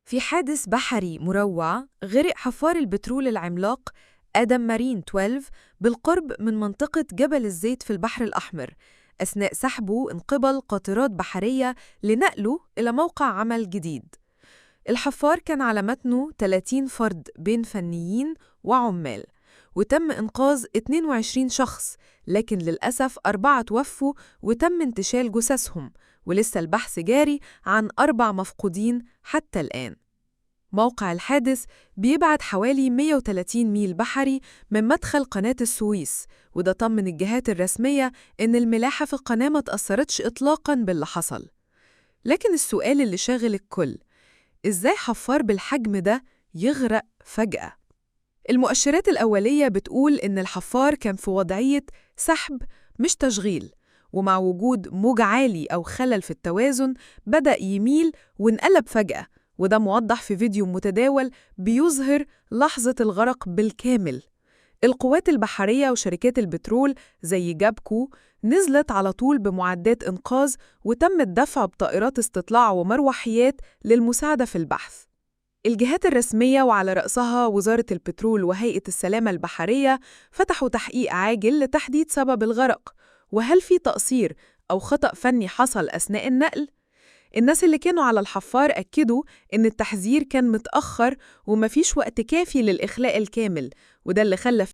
في حادث بحري مروع، غرق حفار البترول العملاق آدم مارين 12 بالقرب من منطقة جبل الزيت في البحر الأحمر أثناء سحبه من قبل قاطرات بحرية لنقله إلى موقع عمل جديد. الحفار كان على متنه 30 فرد بين فنيين وعمال، وتم إنقاذ 22 شخص، لكن للأسف 4 توفوا وتم انتشال جثثهم، ولسه البحث جاري عن 4 مفقودين حتى الآن. موقع الحادث بيبعد حوالي 130 ميل بحري من مدخل قناة السويس، وده طمن الجهات الرسمية إن الملاحة في القناة ما تأثرتش إطلاقاً باللي حصل. لكن السؤال اللي شاغل الكل، إزاي حفار بالحجم ده يغرق فجأة؟ المؤشرات الأولية بتقول إن الحفار كان في وضعية سحب مش تشغيل، ومع وجود موج عالي أو خلل في التوازن بدأ يميل وانقلب فجأة، وده موضح في فيديو متداول بيظهر لحظة الغرق بالكامل. القوات البحرية وشركات البترول زي جابكو نزلت على طول بمعدات إنقاذ، وتم الدفع بطائرات استطلاع ومروحيات للمساعدة في البحث. الجهات الرسمية وعلى رأسها وزارة البترول وهيئة السلامة البحرية فتحوا تحقيق عاجل لتحديد سبب الغرق، وهل في تقصير أو خطأ فني حصل أثناء النقل؟ الناس اللي كانوا على الحفار أكدوا إن التحذير كان متأخر ومفيش وقت كافي للإخلاء الكامل، وده اللي خلى